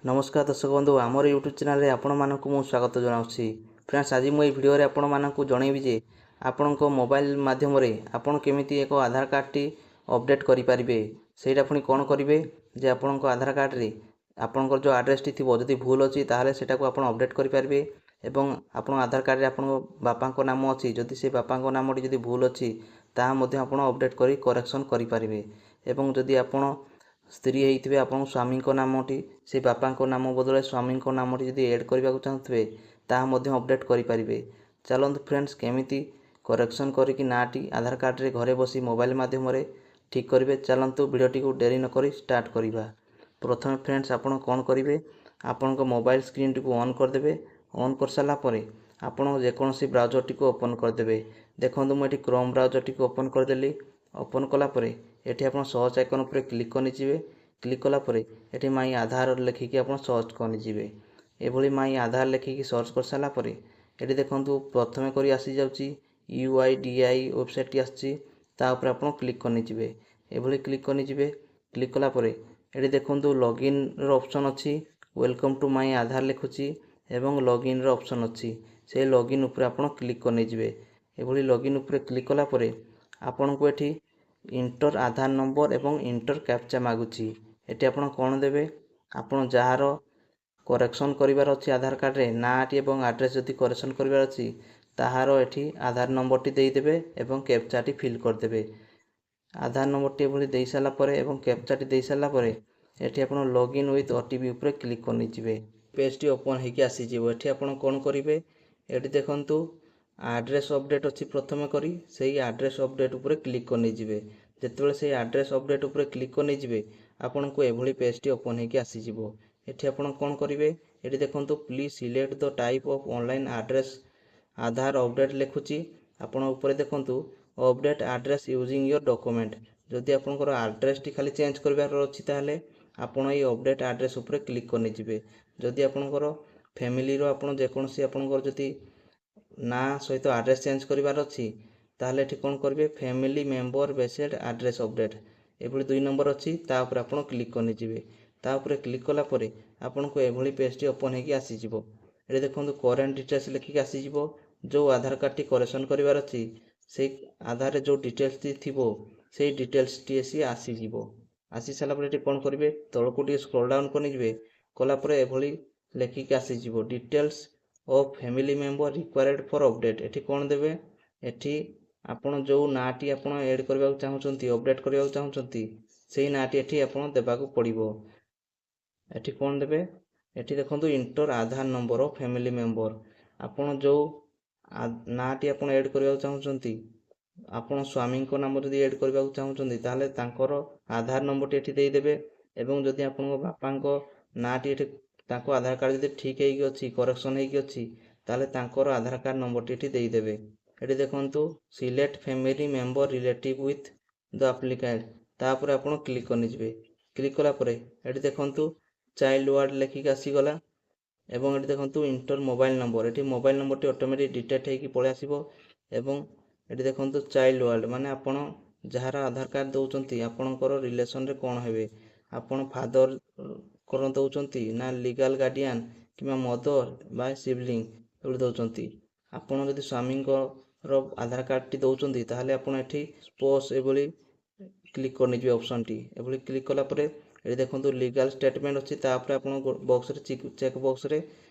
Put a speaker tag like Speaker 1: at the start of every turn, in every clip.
Speaker 1: ନମସ୍କାର ଦର୍ଶକ ବନ୍ଧୁ, ଆମର ୟୁଟ୍ୟୁବ୍ ଚ୍ୟାନେଲରେ ଆପଣମାନଙ୍କୁ ମୁଁ ସ୍ୱାଗତ ଜଣାଉଛି। ଫ୍ରେଣ୍ଡସ୍, ଆଜି ମୁଁ ଏହି ଭିଡ଼ିଓରେ ଆପଣମାନଙ୍କୁ ଜଣାଇବି ଯେ ଆପଣଙ୍କ ମୋବାଇଲ ମାଧ୍ୟମରେ ଆପଣ କେମିତି ଏକ ଆଧାର କାର୍ଡ଼ଟି ଅପଡ଼େଟ୍ କରିପାରିବେ। ସେଇଟା ପୁଣି କ'ଣ କରିବେ ଯେ ଆପଣଙ୍କ ଆଧାର କାର୍ଡ଼ରେ ଆପଣଙ୍କର ଯେଉଁ ଆଡ୍ରେସଟି ଥିବ, ଯଦି ଭୁଲ ଅଛି ତାହେଲେ ସେଟାକୁ ଆପଣ ଅପଡ଼େଟ୍ କରିପାରିବେ ଏବଂ ଆପଣ ଆଧାର କାର୍ଡ଼ରେ ଆପଣଙ୍କ ବାପାଙ୍କ ନାମ ଅଛି, ଯଦି ସେ ବାପାଙ୍କ ନାମଟି ଯଦି ଭୁଲ ଅଛି ତାହା ମଧ୍ୟ ଆପଣ ଅପଡ଼େଟ୍ କରି କରେକ୍ସନ୍ କରିପାରିବେ। ଏବଂ ଯଦି ଆପଣ ସ୍ତ୍ରୀ ହେଇଥିବେ, ଆପଣଙ୍କ ସ୍ୱାମୀଙ୍କ ନାମଟି ସେ ବାପାଙ୍କ ନାମ ବଦଳରେ ସ୍ୱାମୀଙ୍କ ନାମଟି ଯଦି ଏଡ଼୍ କରିବାକୁ ଚାହୁଁଥିବେ, ତାହା ମଧ୍ୟ ଅପଡ଼େଟ୍ କରିପାରିବେ। ଚାଲନ୍ତୁ ଫ୍ରେଣ୍ଡସ୍, କେମିତି କରେକ୍ସନ୍ କରିକି ନାଁଟି ଆଧାର କାର୍ଡ଼ରେ ଘରେ ବସି ମୋବାଇଲ ମାଧ୍ୟମରେ ଠିକ୍ କରିବେ, ଚାଲନ୍ତୁ ଭିଡ଼ିଓଟିକୁ ଡେରି ନକରି ଷ୍ଟାର୍ଟ କରିବା। ପ୍ରଥମେ ଫ୍ରେଣ୍ଡସ୍, ଆପଣ କ'ଣ କରିବେ? ଆପଣଙ୍କ ମୋବାଇଲ ସ୍କ୍ରିନ୍ଟିକୁ ଅନ୍ କରିଦେବେ। ଅନ୍ କରିସାରିଲା ପରେ ଆପଣ ଯେକୌଣସି ବ୍ରାଉଜରଟିକୁ ଓପନ୍ କରିଦେବେ। ଦେଖନ୍ତୁ, ମୁଁ ଏଠି କ୍ରୋମ୍ ବ୍ରାଉଜରଟିକୁ ଓପନ୍ କରିଦେଲି। ଓପନ୍ କଲା ପରେ ଏଠି ଆପଣ ସର୍ଚ୍ଚ ଆଇକନ୍ ଉପରେ କ୍ଲିକ୍ କରିଯିବେ। କ୍ଲିକ୍ କଲା ପରେ ଏଠି ମାଇ ଆଧାର ଲେଖିକି ଆପଣ ସର୍ଚ୍ଚ କରିଯିବେ। ଏଭଳି ମାଇ ଆଧାର ଲେଖିକି ସର୍ଚ୍ଚ କରିସାରିଲା ପରେ ଏଠି ଦେଖନ୍ତୁ, ପ୍ରଥମେ କରି ଆସିଯାଉଛି UIDAI ୱେବସାଇଟ୍ଟି ଆସିଛି, ତା ଉପରେ ଆପଣ କ୍ଲିକ୍ କରିଯିବେ। ଏଭଳି କ୍ଲିକ୍ କରିଯିବେ। କ୍ଲିକ୍ କଲା ପରେ ଏଠି ଦେଖନ୍ତୁ, ଲଗ୍ଇନ୍ର ଅପସନ୍ ଅଛି, welcome to ମାଇ ଆଧାର ଲେଖୁଛି ଏବଂ ଲଗ୍ଇନ୍ର ଅପସନ୍ ଅଛି। ସେଇ ଲଗ୍ଇନ୍ ଉପରେ ଆପଣ କ୍ଲିକ୍ କରିନେଇଯିବେ। ଏଭଳି ଲଗ୍ଇନ୍ ଉପରେ କ୍ଲିକ୍ କଲା ପରେ ଆପଣଙ୍କୁ ଏଠି ଇଣ୍ଟର ଆଧାର ନମ୍ବର ଏବଂ ଇଣ୍ଟର କ୍ୟାପଚା ମାଗୁଛି। ଏଠି ଆପଣ କ'ଣ ଦେବେ? ଆପଣ ଯାହାର କରେକ୍ସନ୍ କରିବାର ଅଛି, ଆଧାର କାର୍ଡ଼ରେ ନାଁଟି ଏବଂ ଆଡ୍ରେସ୍ ଯଦି କରେକ୍ସନ୍ କରିବାର ଅଛି, ତାହାର ଏଠି ଆଧାର ନମ୍ବରଟି ଦେଇଦେବେ ଏବଂ କ୍ୟାପଚାଟି ଫିଲ୍ କରିଦେବେ। ଆଧାର ନମ୍ବରଟି ଏଭଳି ଦେଇସାରିଲା ପରେ ଏବଂ କ୍ୟାପଚାଟି ଦେଇସାରିଲା ପରେ ଏଠି ଆପଣ ଲଗ୍ଇନ୍ ୱିଥ୍ OTP ଉପରେ କ୍ଲିକ୍ କରିନେଇଯିବେ। ପେଜ୍ଟି ଓପନ୍ ହେଇକି ଆସିଯିବ। ଏଠି ଆପଣ କ'ଣ କରିବେ? ଏଠି ଦେଖନ୍ତୁ, ଆଡ୍ରେସ୍ ଅପଡ଼େଟ୍ ଅଛି। ପ୍ରଥମେ କରି ସେଇ ଆଡ୍ରେସ୍ ଅପଡ଼େଟ୍ ଉପରେ କ୍ଲିକ୍ କରିନେଇଯିବେ। ଯେତେବେଳେ ସେଇ ଆଡ୍ରେସ୍ ଅପଡ଼େଟ୍ ଉପରେ କ୍ଲିକ୍ କରିନେଇଯିବେ, ଆପଣଙ୍କୁ ଏଭଳି ପେଜ୍ଟି ଓପନ୍ ହେଇକି ଆସିଯିବ। ଏଠି ଆପଣ କ'ଣ କରିବେ? ଏଠି ଦେଖନ୍ତୁ, "Please select the type of online address Aadhaar update" ଲେଖୁଛି। ଆପଣ ଉପରେ ଦେଖନ୍ତୁ, "Update address using your document"। ଯଦି ଆପଣଙ୍କର ଆଡ୍ରେସଟି ଖାଲି ଚେଞ୍ଜ କରିବାର ଅଛି, ତାହେଲେ ଆପଣ ଏଇ ଅପଡ଼େଟ୍ ଆଡ୍ରେସ୍ ଉପରେ କ୍ଲିକ୍ କରିନେଇଯିବେ। ଯଦି ଆପଣଙ୍କର ଫ୍ୟାମିଲିର ଆପଣ ଯେକୌଣସି ଆପଣଙ୍କର ଯଦି ନାଁ ସହିତ ଆଡ୍ରେସ୍ ଚେଞ୍ଜ କରିବାର ଅଛି, ତାହେଲେ ଏଠି କ'ଣ କରିବେ? "Family member based address update" ଏଭଳି 2 ନମ୍ବର ଅଛି, ତା ଉପରେ ଆପଣ କ୍ଲିକ୍ କରିନେଇଯିବେ। ତା ଉପରେ କ୍ଲିକ୍ କଲା ପରେ ଆପଣଙ୍କୁ ଏଭଳି ପେଜ୍ଟି ଓପନ୍ ହେଇକି ଆସିଯିବ। ଏଠି ଦେଖନ୍ତୁ, କରେଣ୍ଟ ଡିଟେଲ୍ସ ଲେଖିକି ଆସିଯିବ। ଯେଉଁ ଆଧାର କାର୍ଡ଼ଟି କରେକ୍ସନ୍ କରିବାର ଅଛି, ସେଇ ଆଧାରରେ ଯେଉଁ ଡିଟେଲ୍ସଟି ଥିବ, ସେଇ ଡିଟେଲ୍ସଟି ଆସି ଆସିଯିବ। ଆସି ସାରିଲା ପରେ ଏଠି କ'ଣ କରିବେ? ତଳକୁ ଟିକେ ସ୍କ୍ରୋଲ୍ ଡାଉନ୍ କରିନେଇଯିବେ। କଲା ପରେ ଏଭଳି ଲେଖିକି ଆସିଯିବ, "Details of family member required for update"। ଏଠି କ'ଣ ଦେବେ? ଏଠି ଆପଣ ଯେଉଁ ନାଁଟି ଆପଣ ଏଡ଼୍ କରିବାକୁ ଚାହୁଁଛନ୍ତି, ଅପଡ଼େଟ୍ କରିବାକୁ ଚାହୁଁଛନ୍ତି, ସେଇ ନାଁଟି ଏଠି ଆପଣ ଦେବାକୁ ପଡ଼ିବ। ଏଠି କ'ଣ ଦେବେ? ଏଠି ଦେଖନ୍ତୁ, "Enter Aadhaar number of family member"। ଆପଣ ଯେଉଁ ନାଁଟି ଆପଣ ଏଡ଼୍ କରିବାକୁ ଚାହୁଁଛନ୍ତି, ଆପଣ ସ୍ୱାମୀଙ୍କ ନାମ ଯଦି ଏଡ଼୍ କରିବାକୁ ଚାହୁଁଛନ୍ତି, ତାହେଲେ ତାଙ୍କର ଆଧାର ନମ୍ବରଟି ଏଠି ଦେଇଦେବେ ଏବଂ ଯଦି ଆପଣଙ୍କ ବାପାଙ୍କ ନାଁଟି ଏଠି ତାଙ୍କ ଆଧାର କାର୍ଡ଼ ଯଦି ଠିକ୍ ହେଇକି ଅଛି, କରେକ୍ସନ୍ ହେଇକି ଅଛି, ତାହେଲେ ତାଙ୍କର ଆଧାର କାର୍ଡ଼ ନମ୍ବରଟି ଏଠି ଦେଇଦେବେ। ଏଠି ଦେଖନ୍ତୁ, "Select family member relative with the applicant"। ତାପରେ ଆପଣ କ୍ଲିକ୍ କରିନେଇଯିବେ। କ୍ଲିକ୍ କଲା ପରେ ଏଠି ଦେଖନ୍ତୁ, ଚାଇଲ୍ଡ ୱାର୍ଡ଼ ଲେଖିକି ଆସିଗଲା ଏବଂ ଏଠି ଦେଖନ୍ତୁ, ଇଣ୍ଟର ମୋବାଇଲ ନମ୍ବର। ଏଠି ମୋବାଇଲ ନମ୍ବରଟି ଅଟୋମେଟିକ୍ ଡିଟେକ୍ଟ ହେଇକି ପଳେଇ ଆସିବ ଏବଂ ଏଠି ଦେଖନ୍ତୁ, ଚାଇଲ୍ଡ ୱାର୍ଡ଼ ମାନେ ଆପଣ ଯାହାର ଆଧାର କାର୍ଡ଼ ଦେଉଛନ୍ତି, ଆପଣଙ୍କର ରିଲେସନରେ କ'ଣ ହେବେ? ଆପଣ ଫାଦର କ'ଣ ଦେଉଛନ୍ତି ନା ଲିଗାଲ ଗାର୍ଡ଼ିଆନ୍ କିମ୍ବା ମଦର ବା ସିବଲିଙ୍ଗ ଏଭଳି ଦେଉଛନ୍ତି। ଆପଣ ଯଦି ସ୍ୱାମୀଙ୍କର ଆଧାର କାର୍ଡ଼ଟି ଦେଉଛନ୍ତି, ତାହେଲେ ଆପଣ ଏଠି ସ୍ପାଉସ୍ ଏଭଳି କ୍ଲିକ୍ କରିନେଇଯିବେ ଅପସନ୍ଟି। ଏଭଳି କ୍ଲିକ୍ କଲା ପରେ ଏଠି ଦେଖନ୍ତୁ, ଲିଗାଲ ଷ୍ଟେଟମେଣ୍ଟ ଅଛି, ତାପରେ ଆପଣ ବକ୍ସରେ ଚେକ୍ ବକ୍ସରେ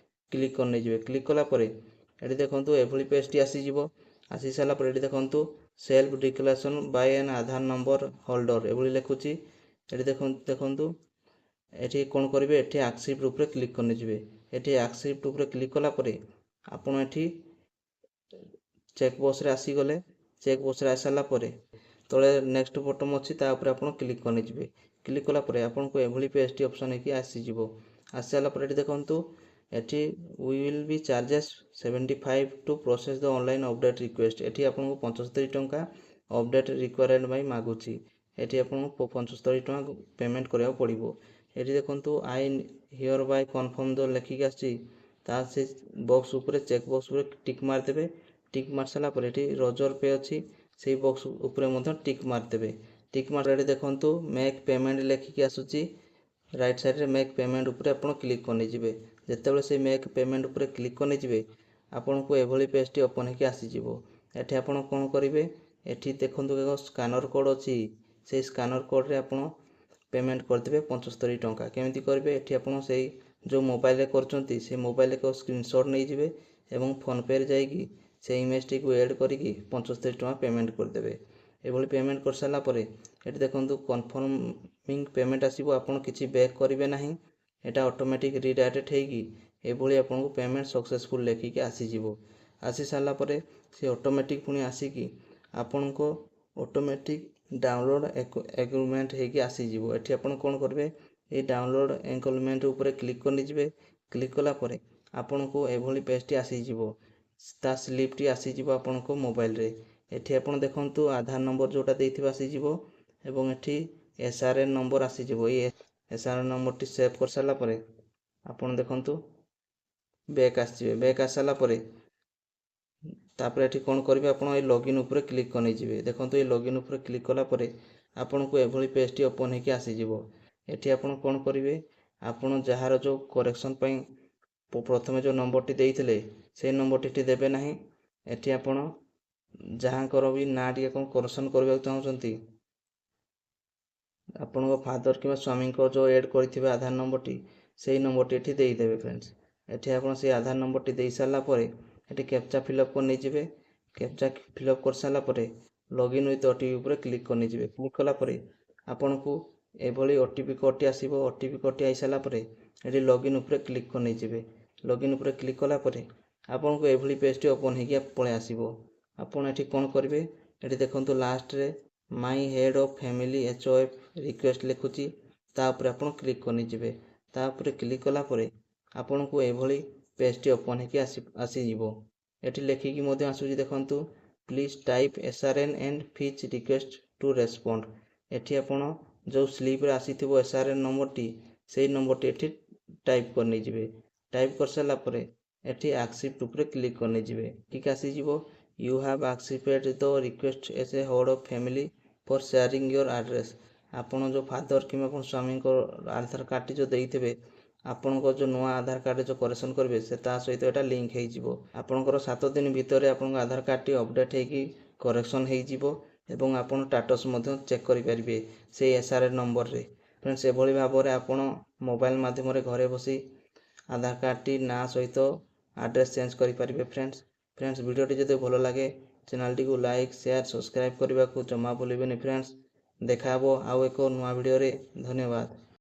Speaker 1: କ୍ଲିକ୍ କରିନେଇଯିବେ। କ୍ଲିକ୍ କଲା ପରେ ଏଠି ଦେଖନ୍ତୁ, ଏଭଳି ପେଜ୍ଟି ଆସିଯିବ। ଆସି ସାରିଲା ପରେ ଏଠି ଦେଖନ୍ତୁ, "Self declaration by an Aadhaar number holder" ଏଭଳି ଲେଖୁଛି। ଏଠି ଦେଖନ୍ତୁ, ଏଠି କ'ଣ କରିବେ? ଏଠି ଆକ୍ସେପ୍ଟ ଉପରେ କ୍ଲିକ୍ କରିନେଇଯିବେ। ଏଠି ଆକ୍ସେପ୍ଟ ଉପରେ କ୍ଲିକ୍ କଲା ପରେ ଆପଣ ଏଠି ଚେକ୍ ବକ୍ସରେ ଆସିଗଲେ। ଚେକ୍ ବକ୍ସରେ ଆସିସାରିଲା ପରେ ତଳେ ନେକ୍ସଟ ବଟନ୍ ଅଛି, ତା ଉପରେ ଆପଣ କ୍ଲିକ୍ କରିନେଇଯିବେ। କ୍ଲିକ୍ କଲା ପରେ ଆପଣଙ୍କୁ ଏଭଳି ପେଜ୍ଟି ଅପସନ୍ ହେଇକି ଆସିଯିବ। ଆସିସାରିଲା ପରେ ଏଠି ଦେଖନ୍ତୁ, ଏଠି "We will be charges 75 to process the online update request"। ଏଠି ଆପଣଙ୍କୁ 75 ଟଙ୍କା ଅପଡ଼େଟ୍ ରିକ୍ୱାୟାର୍ଡ ପାଇଁ ମାଗୁଛି। ଏଠି ଆପଣଙ୍କୁ 75 ଟଙ୍କା ପେମେଣ୍ଟ କରିବାକୁ ପଡ଼ିବ। ଏଠି ଦେଖନ୍ତୁ, "I hereby confirm the" ଲେଖିକି ଆସିଛି। ତା ସେ ବକ୍ସ ଉପରେ, ଚେକ୍ ବକ୍ସ ଉପରେ ଟିକ୍ ମାରିଦେବେ। ଟିକ୍ ମାରି ସାରିଲା ପରେ ଏଠି ରେଜର ପେ ଅଛି, ସେଇ ବକ୍ସ ଉପରେ ମଧ୍ୟ ଟିକ୍ ମାରିଦେବେ। ଟିକ୍ ମାରି ଏଠି ଦେଖନ୍ତୁ, ମେକ୍ ପେମେଣ୍ଟ ଲେଖିକି ଆସୁଛି। ରାଇଟ୍ ସାଇଡ଼୍ରେ ମେକ୍ ପେମେଣ୍ଟ ଉପରେ ଆପଣ କ୍ଲିକ୍ କରିନେଇଯିବେ। ଯେତେବେଳେ ସେଇ ମେକ୍ ପେମେଣ୍ଟ ଉପରେ କ୍ଲିକ୍ କରିନେଇଯିବେ, ଆପଣଙ୍କୁ ଏଭଳି ପେଜ୍ଟି ଓପନ୍ ହେଇକି ଆସିଯିବ। ଏଠି ଆପଣ କ'ଣ କରିବେ? ଏଠି ଦେଖନ୍ତୁ, ଏକ ସ୍କାନର କୋଡ଼୍ ଅଛି। ସେଇ ସ୍କାନର କୋଡ଼୍ରେ ଆପଣ ପେମେଣ୍ଟ କରିଦେବେ 75 ଟଙ୍କା। କେମିତି କରିବେ? ଏଠି ଆପଣ ସେଇ ଯେଉଁ ମୋବାଇଲରେ କରୁଛନ୍ତି, ସେଇ ମୋବାଇଲରେ ଏକ ସ୍କ୍ରିନସଟ୍ ନେଇଯିବେ ଏବଂ ଫୋନ୍ପେରେ ଯାଇକି ସେଇ ଇମେଜଟିକୁ ଏଡ଼୍ କରିକି 75 ଟଙ୍କା ପେମେଣ୍ଟ କରିଦେବେ। ଏଭଳି ପେମେଣ୍ଟ କରିସାରିଲା ପରେ ଏଠି ଦେଖନ୍ତୁ, କନଫର୍ମିଂ ପେମେଣ୍ଟ ଆସିବ। ଆପଣ କିଛି ବ୍ୟାକ୍ କରିବେ ନାହିଁ। ଏଇଟା ଅଟୋମେଟିକ୍ ରିଡାଇରେକ୍ଟ ହେଇକି ଏଭଳି ଆପଣଙ୍କୁ ପେମେଣ୍ଟ ସକ୍ସେସଫୁଲ୍ ଲେଖିକି ଆସିଯିବ। ଆସି ସାରିଲା ପରେ ସେ ଅଟୋମେଟିକ୍ ପୁଣି ଆସିକି ଆପଣଙ୍କ ଅଟୋମେଟିକ୍ ଡାଉନଲୋଡ଼ ଏଗ୍ରିମେଣ୍ଟ ହେଇକି ଆସିଯିବ। ଏଠି ଆପଣ କ'ଣ କରିବେ? ଏଇ ଡାଉନଲୋଡ଼ ଏନକଲମେଣ୍ଟ ଉପରେ କ୍ଲିକ୍ କରିନେଇଯିବେ। କ୍ଲିକ୍ କଲା ପରେ ଆପଣଙ୍କୁ ଏଭଳି ପେଜ୍ଟି ଆସିଯିବ। ତା ସ୍ଲିପ୍ଟି ଆସିଯିବ ଆପଣଙ୍କ ମୋବାଇଲରେ। ଏଠି ଆପଣ ଦେଖନ୍ତୁ, ଆଧାର ନମ୍ବର ଯେଉଁଟା ଦେଇଥିବେ ଆସିଯିବ ଏବଂ ଏଠି SRN number ଆସିଯିବ। ଏଇ SRN ନମ୍ବରଟି ସେଭ୍ କରିସାରିଲା ପରେ ଆପଣ ଦେଖନ୍ତୁ, ବ୍ୟାକ୍ ଆସିଯିବେ। ବ୍ୟାକ୍ ଆସିସାରିଲା ପରେ ତାପରେ ଏଠି କ'ଣ କରିବେ? ଆପଣ ଏଇ ଲଗ୍ଇନ୍ ଉପରେ କ୍ଲିକ୍ କରିନେଇଯିବେ। ଦେଖନ୍ତୁ, ଏଇ ଲଗ୍ଇନ୍ ଉପରେ କ୍ଲିକ୍ କଲା ପରେ ଆପଣଙ୍କୁ ଏଭଳି ପେଜ୍ଟି ଓପନ୍ ହେଇକି ଆସିଯିବ। ଏଠି ଆପଣ କ'ଣ କରିବେ? ଆପଣ ଯାହାର ଯେଉଁ କରେକ୍ସନ୍ ପାଇଁ ପ୍ରଥମେ ଯେଉଁ ନମ୍ବରଟି ଦେଇଥିଲେ, ସେଇ ନମ୍ବରଟି ଏଠି ଦେବେ ନାହିଁ। ଏଠି ଆପଣ ଯାହାଙ୍କର ବି ନାଁ ଟିକେ କ'ଣ କରେକ୍ସନ୍ କରିବାକୁ ଚାହୁଁଛନ୍ତି, ଆପଣଙ୍କ ଫାଦର କିମ୍ବା ସ୍ୱାମୀଙ୍କ ଯେଉଁ ଏଡ଼୍ କରିଥିବେ ଆଧାର ନମ୍ବରଟି, ସେଇ ନମ୍ବରଟି ଏଠି ଦେଇଦେବେ। ଫ୍ରେଣ୍ଡସ୍, ଏଠି ଆପଣ ସେଇ ଆଧାର ନମ୍ବରଟି ଦେଇସାରିଲା ପରେ ଏଠି କ୍ୟାପଚା ଫିଲ୍ଅପ୍ କରି ନେଇଯିବେ। କ୍ୟାପଚା ଫିଲ୍ଅପ୍ କରିସାରିଲା ପରେ ଲଗ୍ଇନ୍ ୱିଥ୍ OTP ଉପରେ କ୍ଲିକ୍ କରିନେଇଯିବେ। କ୍ଲିକ୍ କଲା ପରେ ଆପଣଙ୍କୁ ଏଭଳି OTP କୋଡ଼୍ଟି ଆସିବ। OTP କୋଡ଼୍ଟି ଆଇସାରିଲା ପରେ ଏଠି ଲଗ୍ଇନ୍ ଉପରେ କ୍ଲିକ୍ କରିନେଇଯିବେ। ଲଗ୍ଇନ୍ ଉପରେ କ୍ଲିକ୍ କଲା ପରେ ଆପଣଙ୍କୁ ଏଭଳି ପେଜ୍ଟି ଓପନ୍ ହେଇକି ପଳେଇ ଆସିବ। ଆପଣ ଏଠି କ'ଣ କରିବେ? ଏଠି ଦେଖନ୍ତୁ, ଲାଷ୍ଟରେ "My head of family HOF request" ଲେଖୁଛି। ତା ଉପରେ ଆପଣ କ୍ଲିକ୍ କରିନେଇଯିବେ। ତା ଉପରେ କ୍ଲିକ୍ କଲା ପରେ ଆପଣଙ୍କୁ ଏଭଳି ପେଜ୍ଟି ଓପନ୍ ହେଇକି ଆସିଯିବ। ଏଠି ଲେଖିକି ମଧ୍ୟ ଆସୁଛି, ଦେଖନ୍ତୁ, "Please type SRN and fetch request to respond." ଏଠି ଆପଣ ଯେଉଁ ସ୍ଲିପ୍ରେ ଆସିଥିବ SRN ନମ୍ବରଟି, ସେଇ ନମ୍ବରଟି ଏଠି ଟାଇପ୍ କରିନେଇଯିବେ। ଟାଇପ୍ କରିସାରିଲା ପରେ ଏଠି ଆକ୍ସେପ୍ଟ ଉପରେ କ୍ଲିକ୍ କରିନେଇଯିବେ। ଠିକ୍ ଆସିଯିବ, "You have accepted the request as a head of family for sharing your address." ଆପଣ ଯେଉଁ ଫାଦର କିମ୍ବା ଆପଣ ସ୍ୱାମୀଙ୍କ ଆଧାର କାର୍ଡ଼ଟି ଯେଉଁ ଦେଇଥିବେ, ଆପଣଙ୍କ ଯେଉଁ ନୂଆ ଆଧାର କାର୍ଡ଼ରେ ଯେଉଁ କରେକ୍ସନ୍ କରିବେ, ସେ ତା ସହିତ ଏଇଟା ଲିଙ୍କ ହେଇଯିବ। ଆପଣଙ୍କର 7 ଦିନ ଭିତରେ ଆପଣଙ୍କ ଆଧାର କାର୍ଡ଼ଟି ଅପଡ଼େଟ୍ ହେଇକି କରେକ୍ସନ୍ ହେଇଯିବ ଏବଂ ଆପଣ ଷ୍ଟାଟସ୍ ମଧ୍ୟ ଚେକ୍ କରିପାରିବେ ସେଇ SRN ନମ୍ବରରେ। ଫ୍ରେଣ୍ଡସ୍, ଏଭଳି ଭାବରେ ଆପଣ ମୋବାଇଲ ମାଧ୍ୟମରେ ଘରେ ବସି ଆଧାର କାର୍ଡ଼ଟି ନାଁ ସହିତ ଆଡ୍ରେସ୍ ଚେଞ୍ଜ କରିପାରିବେ। ଫ୍ରେଣ୍ଡସ୍, ଭିଡ଼ିଓଟି ଯଦି ଭଲ ଲାଗେ, ଚ୍ୟାନେଲଟିକୁ ଲାଇକ୍, ସେୟାର, ସବସ୍କ୍ରାଇବ୍ କରିବାକୁ ଜମା ଭୁଲିବେନି। ଫ୍ରେଣ୍ଡସ୍, ଦେଖା ହେବ ଆଉ ଏକ ନୂଆ ଭିଡ଼ିଓରେ। ଧନ୍ୟବାଦ।